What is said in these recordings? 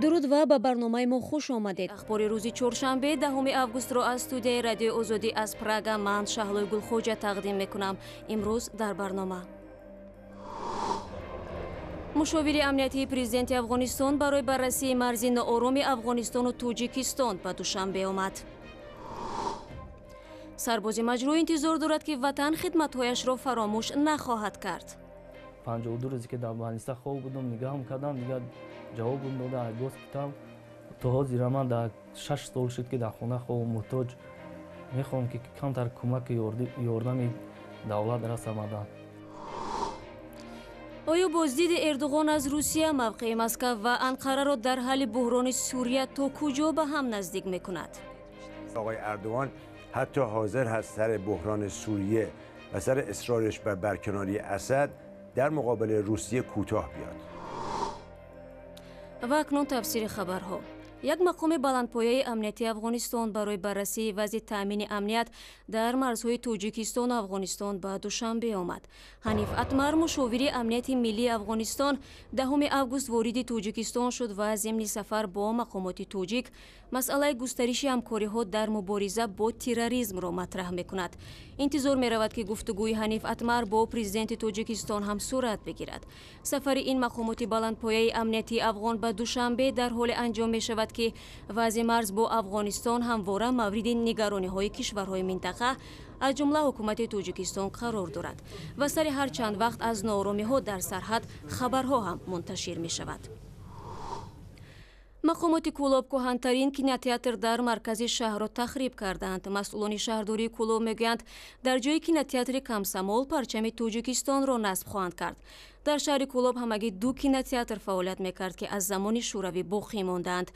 Дуруд ва ба барномаи мо хуш омадед. Ахбори рӯзи чоршанбе, 10 августро аз студияи Радиои Озодӣ аз Прага ман, Шаҳлои Гулхоҷа, тақдим мекунам. Имрӯз дар барнома: мушовири амниятии президенти Афғонистон барои баррасии марзи ноороми Афғонистону Тоҷикистон ба Душанбе омад. Сарбози маҷрӯҳ интизор дорад, ки ватан хидматҳояшро фаромӯш нахоҳад кард. 52 рӯзе ки дар больница хоб будам, нигаҳам кардам, дигар ҷавобам дода аз госпитал. То ҳозира ман дар 6 сол шуд, ки дар хона хобам, муҳтоҷ. Мехоҳам, ки камтар кӯмаки ёрдами давлат расамада. Оё боздиди Эрдуғон аз Русия мавқеи Москав ва Анқараро дар ҳалли буҳрони Сурия то куҷо ба ҳам наздик мекунад? آقای اردوغان حتی حاضر هست سر بحران سوریه و سر اصرارش بر برکناری اسد در مقابل روسیه کوتاه بیاد. Ва акнун тафсири хабарҳо. Як мақоми баландпояи амнияти Афғонистон барои баррасии вазъи таъмини амният дар марзҳои Тоҷикистону Афғонистон ба Душанбе омад. Ҳаниф Атмар, мушовири амнияти миллии Афғонистон, 10 август вориди Тоҷикистон шуд ва зимни сафар бо мақомоти тоҷик масъалаи густариши ҳамкориҳо дар мубориза бо терроризмро матраҳ мекунад. Интизор меравад, ки гуфтугӯи Ҳаниф Атмар бо президенти Тоҷикистон ҳам сурат бигирад. Сафари ин мақомоти баландпояи амниятии афғон ба Душанбе дар ҳоле анҷом мешавад, ки вазъи марз бо Афғонистон ҳамвора мавриди нигарониҳои кишварҳои минтақа, аз ҷумла ҳукумати Тоҷикистон, қарор дорад ва сари ҳар чанд вақт аз нооромиҳо дар сарҳад хабарҳо ҳам мунташир мешавад. Мақомоти Кӯлоб кӯҳантарин кинотеатр дар маркази шаҳрро тахриб карданд. Масъулони шаҳрдории Кӯлоб мегӯянд, дар ҷои кинотеатри Комсомол парчами Тоҷикистонро насб хоҳанд кард. Дар шаҳри Кӯлоб ҳамагӣ ду кинотеатр фаъолият мекард, ки аз замони Шӯравӣ боқӣ мондаанд.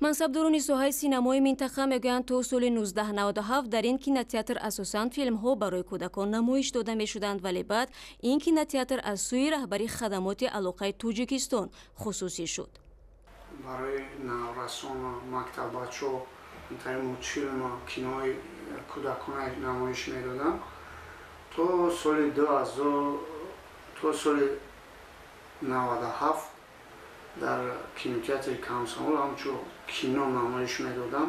Мансабдорони соҳаи синамои минтақа мегӯянд, то соли 1997 дар ин кинотеатр асосан филмҳо барои кӯдакон намоиш дода мешуданд, вале баъд ин кинотеатр аз сӯи раҳбари хадамоти алоқаи Тоҷикистон хусусӣ шуд. Барои наврасону мактаббачо мултфилму кинои кӯдакона намоиш медодам то соли 2000, то соли 97 дар кинотеатри Комсомол ҳамчун кино намоиш медодам.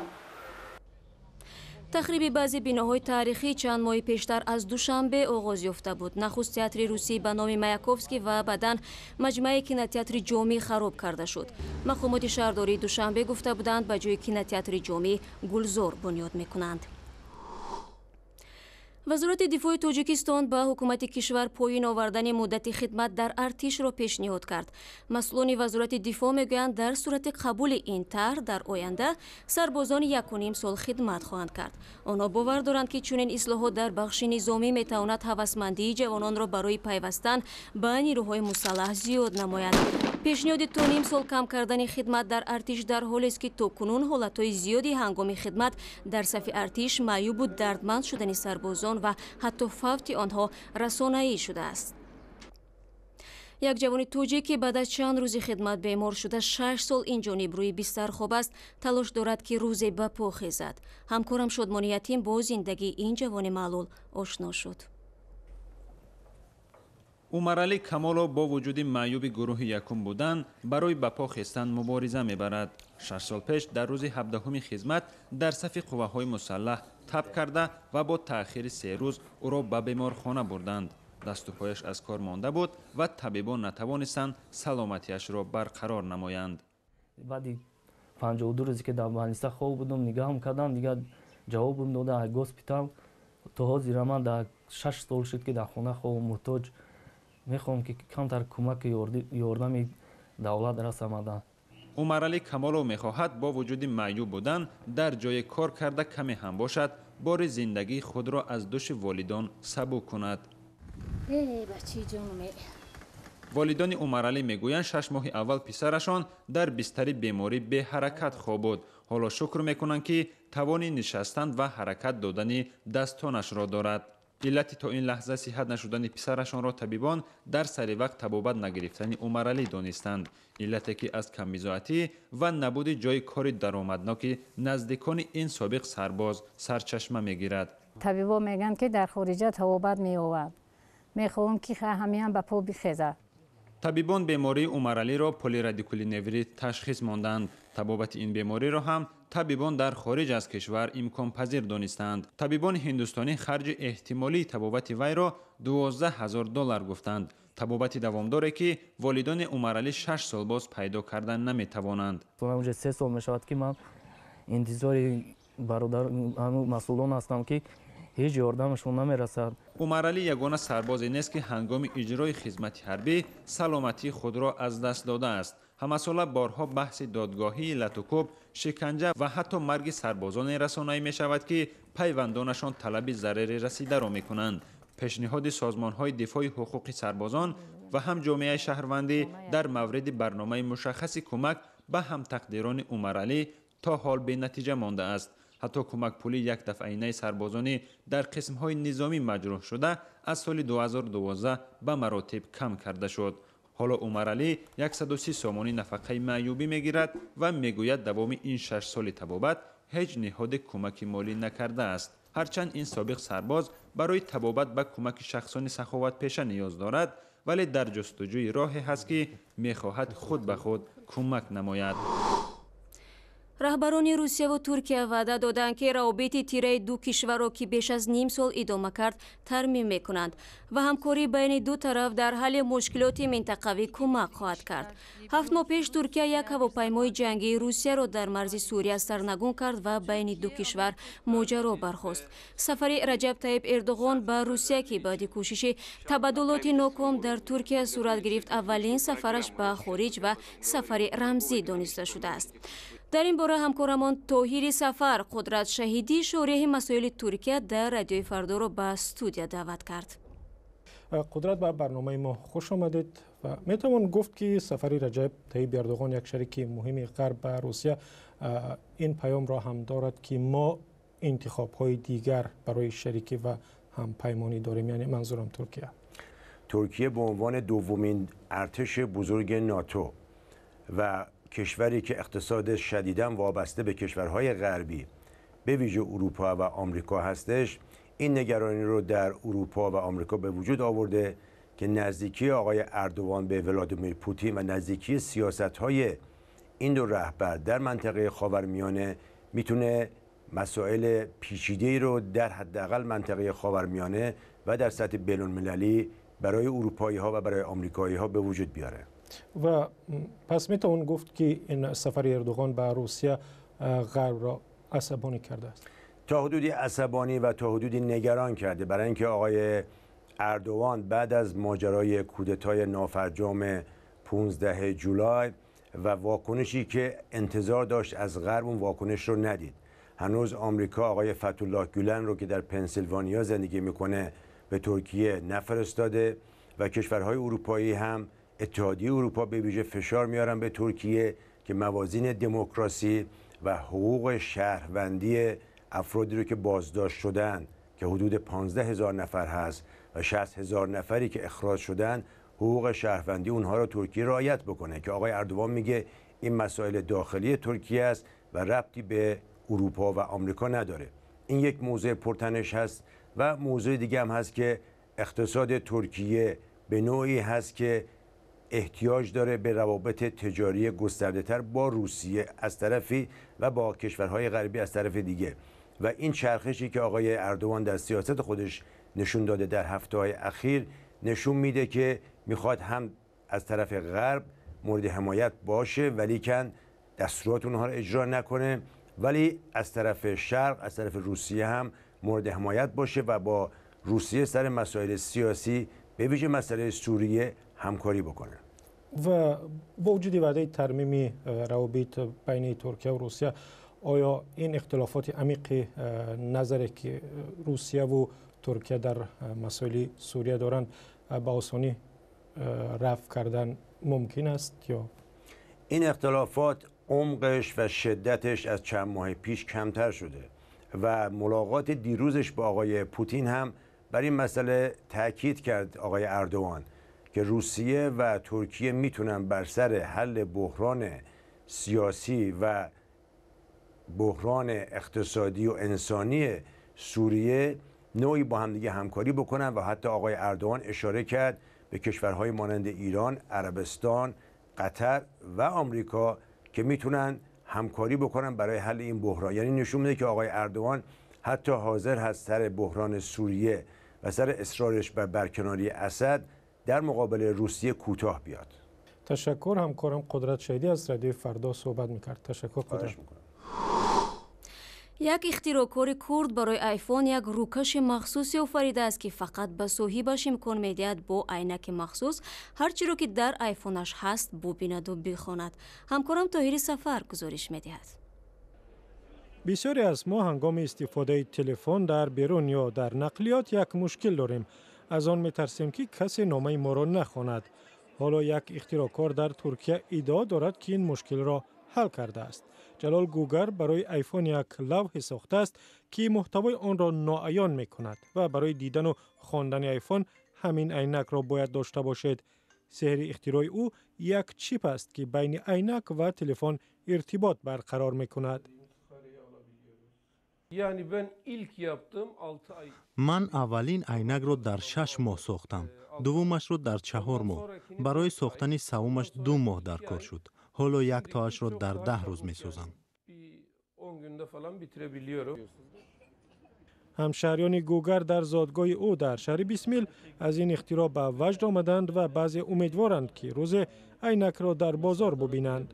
Тахриби баъзе биноҳои таърихӣ чанд моҳи пештар аз Душанбе оғоз ёфта буд. Нахуст театри русӣ ба номи Маяковский ва баъдан маҷмӯаи кинотеатри Ҷомӣ хароб карда шуд. Мақомоти шаҳрдории Душанбе гуфта буданд, ба ҷои кинотеатри Ҷомӣ гулзор бунёд мекунанд. Вазорати дифои Тоҷикистон ба ҳукумати кишвар поён овардани муддати хидмат дар артишро пешниҳод кард. Масъулони Вазорати дифоъ мегӯянд, дар сурати қабули ин тарҳ дар оянда сарбозон 1,5 сол хидмат хоҳанд кард. Онҳо бовар доранд, ки чунин ислоҳот дар бахши низомӣ метавонад ҳавасмандии ҷавононро барои пайвастан ба нирӯҳои мусаллаҳ зиёд намояд. Пешниҳоди то ним сол кам кардани хидмат дар артиш дар ҳолест, ки то кунун ҳолатҳои зиёди ҳангоми хидмат дар сафи артиш маъюбу дардманд шудани сарбозон ва ҳатто фавти онҳо расонаӣ шудааст. Як ҷавони тоҷик, ки баъд аз чанд рӯзи хидмат бемор шуда, 6 сол инҷониб рӯи бистар хоб аст, талош дорад, ки рӯзе ба по хезад. Ҳамкорам Шодмони Ятим бо зиндагии ин ҷавони маълул ошно шуд. Умаралӣ Камолов бо вуҷуди маъюби гурӯҳи якум будан барои ба по хестан мубориза мебарад. 6 сол пеш дар рӯзи 17-уми хизмат дар сафи қувваҳои мусаллаҳ таб карда ва бо таъхири 3 рӯз ӯро ба беморхона бурданд. Дасту пояш аз кор монда буд ва табибон натавонистанд саломатиашро барқарор намоянд. Баъди 52 рӯзе ки дар больница хоб будам, нигаҳам кардам, дигар ҷавобам дода аз госпитал. То ҳозира ман дар 6 сол шуд, ки дар хона хобам, муҳтоҷ. Мехоҳам, ки камтар кӯмаки ёрдами давлат расамада. Умаралӣ Камолов мехоҳад бо вуҷуди маъюб будан дар ҷое кор карда, каме ҳам бошад, бори зиндагии худро аз дӯши волидон сабук кунад. Волидони Умаралӣ мегӯянд, 6 моҳи аввал писарашон дар бистари беморӣ беҳаракат хоб буд. Ҳоло шукр мекунанд, ки тавони нишастан ва ҳаракат додани дастонашро дорад. Иллати то ин лаҳза сиҳат нашудани писарашонро табибон дар сари вақт табобат нагирифтани Умаралӣ донистанд, иллате ки аз камбизоатӣ ва набуди ҷои кори даромадноки наздикони ин собиқ сарбоз сарчашма мегирад. Табибо мегӯянд, ки дар хориҷа табобат меёбад. Мехоҳам, ки ҳамиам ба по бихезад. Табибон бемории Умаралиро полирадикулиневрит ташхис монданд. Табобати ин бемориро ҳам табибон дар хориҷ аз кишвар имконпазир донистанд. Табибони ҳиндустонӣ харҷи эҳтимолии табобати вайро 12 000 доллар гуфтанд. Табобати давомдоре, ки волидони Умаралӣ 6 сол боз пайдо кардан наметавонанд. Уже 3 сол мешавад, ки ман интизори бародар масъулон ҳастам, ки ҳеҷ ёрдамашон намерасад. Умаралӣ ягона сарбозе нест, ки ҳангоми иҷрои хизмати ҳарбӣ саломатии худро аз даст додааст. Ҳамасола борҳо баҳси додгоҳии латукӯб, шиканҷа ва ҳатто марги сарбозоне расонаӣ мешавад, ки пайвандонашон талаби зарари расидаро мекунанд. Пешниҳоди созмонҳои дифои ҳуқуқи сарбозон ва ҳам ҷомеаи шаҳрвандӣ дар мавриди барномаи мушаххаси кӯмак ба ҳамтақдирони Умаралӣ то ҳол бенатиҷа мондааст. Ҳатто кӯмакпулии якдафъаинаи сарбозонӣ дар қисмҳои низомӣ маҷрӯҳ шуда аз соли 2012 ба маротиб кам карда шуд. Ҳоло Умаралӣ 130 сомонӣ нафақаи маъюбӣ мегирад ва мегӯяд, давоми ин 6 соли табобат ҳеҷ ниҳоде кӯмаки молӣ накардааст. Ҳарчанд ин собиқ сарбоз барои табобат ба кӯмаки шахсони саховатпеша ниёз дорад, вале дар ҷустуҷӯи роҳе ҳаст, ки мехоҳад худ ба худ кӯмак намояд. Раҳбарони Русияву Туркия ваъда доданд, ки равобити тираи ду кишварро, ки беш аз ним сол идома кард, тармим мекунанд ва ҳамкорӣ байни ду тараф дар ҳалли мушкилоти минтақавӣ кӯмак хоҳад кард. 7 моҳ пеш Туркия як ҳавопаймои ҷангии Русияро дар марзи Сурия сарнагун кард ва байни ду кишвар моҷаро бархост. Сафари Раҷаб Таиб Эрдоғон ба Русия, ки баъди кӯшиши табаддулоти ноком дар Туркия сурат гирифт, аввалин сафараш ба хориҷ ва сафари рамзӣ дониста шудааст. Дар ин бора ҳамкорамон Тоҳири Сафар Қудрат Шаҳидӣ, шореҳи масоили Туркия дар Радиои Фардоро ба студия даъват кард. Қудрат, ба барномаи мо хуш омадед. Ва метавон гуфт, ки сафари Раҷаб Таиб Эрдоғон, як шарики муҳими Ғарб, ба Русия ин паёмро ҳам дорад, ки мо интихобҳои дигар барои шарикӣ ва ҳампаймонӣ дорем, яъне манзурам Туркия. ترکیه به عنوان دومین ارتش بزرگ ناتو و کشوری که اقتصادش شدیداً وابسته به کشورهای غربی، به ویژه اروپا و آمریکا هستش، این نگرانی رو در اروپا و آمریکا به وجود آورده که نزدیکی آقای اردوغان به ولادیمیر پوتین و نزدیکی سیاست های این دو رهبر در منطقه خاورمیانه میتونه مسائل پیچیده رو در حداقل منطقه خاورمیانه و در سطح بین المللی برای اروپایی ها و برای آمریکایی ها به وجود بیاره. و پس میتوان گفت که این سفر اردوغان به روسیه غرب را عصبانی کرده است؟ تا حدودی عصبانی و تا حدودی نگران کرده، برای اینکه آقای اردوغان بعد از ماجرای کودتای نافرجام 15 جولای و واکنشی که انتظار داشت از غرب، اون واکنش رو ندید. هنوز آمریکا آقای فتح‌الله گولن رو که در پنسیلوانیا زندگی میکنه به ترکیه نفرستاده و کشورهای اروپایی هم، اتحادیه اروپا به ویژه، فشار میارن به ترکیه که موازین دموکراسی و حقوق شهروندی افرادی رو که بازداشت شدن که حدود 15 هزار نفر هست و 60 هزار نفری که اخراج شدن، حقوق شهروندی اونها رو ترکیه رعایت بکنه که آقای اردوغان میگه این مسائل داخلی ترکیه است و ربطی به اروپا و آمریکا نداره. این یک موضوع پرتنش هست و موضوع دیگه هم هست که اقتصاد ترکیه به نوعی هست که احتیاج داره به روابط تجاری گسترده تر با روسیه از طرفی و با کشورهای غربی از طرف دیگه و این چرخشی که آقای اردوغان در سیاست خودش نشون داده در هفته های اخیر، نشون میده که میخواد هم از طرف غرب مورد حمایت باشه ولیکن دستورات اونها رو اجرا نکنه، ولی از طرف شرق، از طرف روسیه هم مورد حمایت باشه و با روسیه سر مسائل سیاسی، به ویژه مسئله سوریه، همکاری بکنه. و با وجود وعده ترمیم روابط بین ترکیه و روسیه، آیا این اختلافات عمیق نظری که روسیه و ترکیه در مسائل سوریه دارند به آسانی رفع کردن ممکن است یا؟ این اختلافات عمقش و شدتش از چند ماه پیش کمتر شده و ملاقات دیروزش با آقای پوتین هم بر این مسئله تاکید کرد آقای اردوغان که روسیه و ترکیه میتونن بر سر حل بحران سیاسی و بحران اقتصادی و انسانی سوریه نوعی با همدیگه همکاری بکنن و حتی آقای اردوغان اشاره کرد به کشورهای مانند ایران، عربستان، قطر و آمریکا که میتونن همکاری بکنن برای حل این بحران. یعنی نشون میده که آقای اردوغان حتی حاضر هست سر بحران سوریه و سر اصرارش بر برکناری اسد در مقابل روسیه کوتاه بیاد. تشکر. همکارم قدرت شهیدی از رادیوی فردا صحبت میکرد. تشکر قدرت. Як ихтироъкори курд барои айфон як рӯкаши махсусе офаридааст, ки фақат ба соҳибаш имкон медиҳад бо айнаки махсус ҳар чиро, ки дар айфонаш ҳаст, бубинаду бихонад. Ҳамкорам Тоҳири Сафар гузориш медиҳад. Бисёре аз мо ҳангоми истифодаи телефон дар берун ё дар нақлиёт як мушкил дорем. Аз он метарсем, ки касе номаи моро нахонад. Ҳоло як ихтироъкор дар Туркия иддао дорад, ки ин мушкилро ҳал кардааст. Ҷалол Гугар барои айфон як лавҳе сохтааст, ки муҳтавои онро ноаён мекунад ва барои дидану хондани айфон ҳамин айнакро бояд дошта бошед. Сеҳри ихтирои ӯ як чип аст, ки байни айнак ва телефон иртибот барқарор мекунад. Yani ben ilk yaptığım 6 ay. Ман аввалин айнакро дар 6 моҳ сохтам, дуввумашро дар 4 моҳ. Барои сохтани саввумаш 2 моҳ дар кор шуд. Ҳоло яктоашро дар 10 рӯз месозам. Bir 10 günde falan bitirebiliyorum. Ҳамшаҳриёни Гугар дар зодгоҳи ӯ дар шаҳри Бисмил аз ин ихтироъ ба ваҷд омаданд ва баъзе умедворанд, ки рӯзе айнакро дар бозор бубинанд.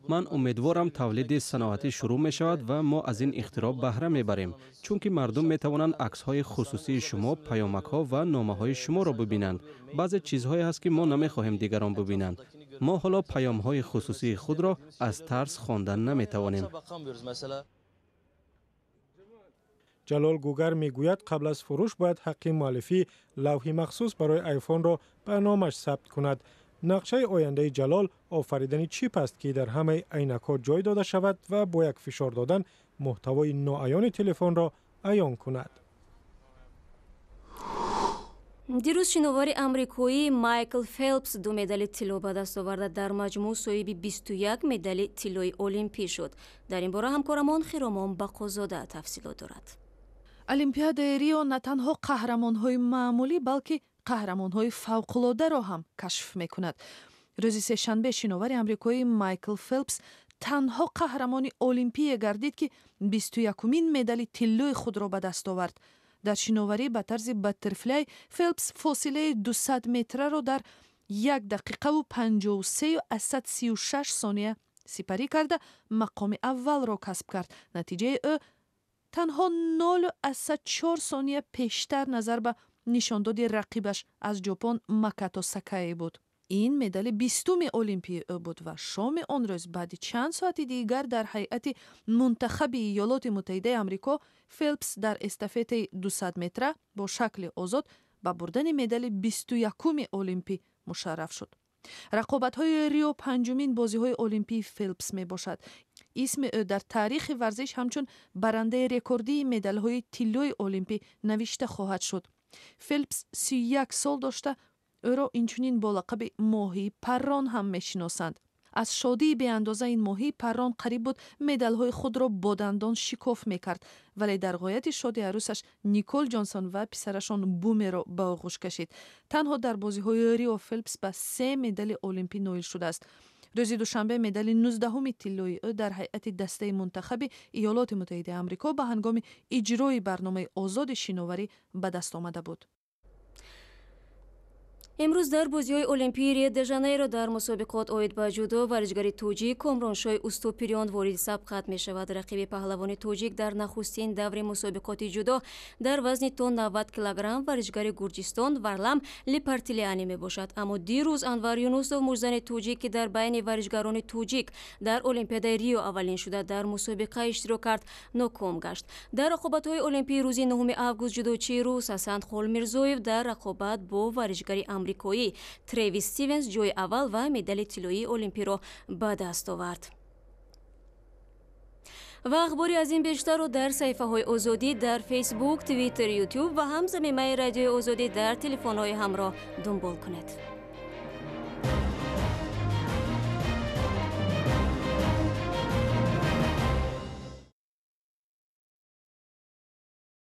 Ман умедворам, тавлиди саноатӣ шурӯъ мешавад ва мо аз ин ихтироъ баҳра мебарем, чунки мардум метавонанд аксҳои хусусии шумо, паёмакҳо ва номаҳои шуморо бубинанд. Баъзе чизҳое ҳаст, ки мо намехоҳем дигарон бубинанд. Мо ҳоло паёмҳои хусусии худро аз тарс хондан наметавонем. Ҷалол Гугар мегӯяд, қабл аз фурӯш бояд ҳаққи муаллифии лавҳи махсус барои айфонро ба номаш сабт кунад. Нақшаи ояндаи Ҷалол офаридани чип аст, ки дар ҳамаи айнакҳо ҷой дода шавад ва бо як фишор додан муҳтавои ноаёни телефонро аён кунад. Дирӯз шиновари амрикоӣ Майкл Фелпс ду медали тилло ба даст оварда, дар маҷмӯъ соҳиби 21 медали тиллои олимпӣ шуд. Дар ин бора ҳамкорамон Хиромон Бақозода тафсилот дорад. Олимпиадаи Рио на танҳо қаҳрамонҳои маъмулӣ, балки қаҳрамонҳои фавқулодаро ҳам кашф мекунад. Рӯзи сешанбе шиновари амрикоӣ Майкл Фелпс танҳо қаҳрамони олимпие гардид, ки 21-умин медали тиллои худро ба даст овард. Дар шиноварӣ ба тарзи баттерфляй Фелпс фосилаи 200 метраро дар 1 дақиқаву 53,36 сония сипарӣ карда, мақоми аввалро касб кард. Натиҷаи ӯ танҳо 0,4 сония пештар назар ба нишондоди рақибаш аз Ҷопон Макато Сакае буд. Ин медали 20-уми олимпии ӯ буд ва шоми он рӯз, баъди чанд соати дигар, дар ҳайати мунтахаби Иёлоти Муттаҳидаи Амрико Фелпс дар эстафетаи 200 метра бо шакли озод ба бурдани медали 21-уми олимпӣ мушарраф шуд. Рақобатҳои Рио панҷумин бозиҳои олимпии Фелпс мебошад. Исми ӯ дар таърихи варзиш ҳамчун барандаи рекордии медалҳои тиллои олимпӣ навишта хоҳад шуд. Фелпс 31 сол дошта, ӯро инчунин бо лақаби моҳии паррон ҳам мешиносанд. Аз шодии беандоза ин моҳии паррон қариб буд медалҳои худро бо дандон шикоф мекард, вале дар ғояти шоди арӯсаш Никол Ҷонсон ва писарашон Бумеро ба оғӯш кашид. Танҳо дар бозиҳои Рио Фелпс ба се медали олимпӣ ноил шудааст. Рӯзи душанбе медали 19-уми тиллои ӯ дар ҳайати дастаи мунтахаби Иёлоти Муттаҳидаи Амрико ба ҳангоми иҷрои барномаи озоди шиноварӣ ба даст омада буд. Имрӯз дар бозиҳои олимпии Рио де Жанейро дар мусобиқот оид ба ҷудо варзишгари тоҷик Комроншоҳи Устопириён вориди сабқат мешавад. Рақиби паҳлавони тоҷик дар нахустин даври мусобиқоти ҷудо дар вазни то 90 килограмм варзишгари Гурҷистон Варлам Липартилиани мебошад. Аммо дирӯз Анвар Юнусов, муштзани тоҷик, ки дар байни варзишгарони тоҷик дар Олимпиадаи Рио аввалин шуда дар мусобиқа иштирок кард, ноком гашт. Дар рақобатҳои олимпии рӯзи 9 август ҷудочии рус Ҳасан Холмирзоев дар рақобат бо варзишгари амрикоӣ Тревис Стивенс ҷои аввал ва медали тиллоии олимпиро ба даст овард. Ва ахбори аз ин бештарро дар саҳифаҳои Озодӣ дар Фейсбук, Твиттер, Ютуб ва ҳам замимаи Радиои Озодӣ дар телефонҳои ҳамроҳ дунбол кунед.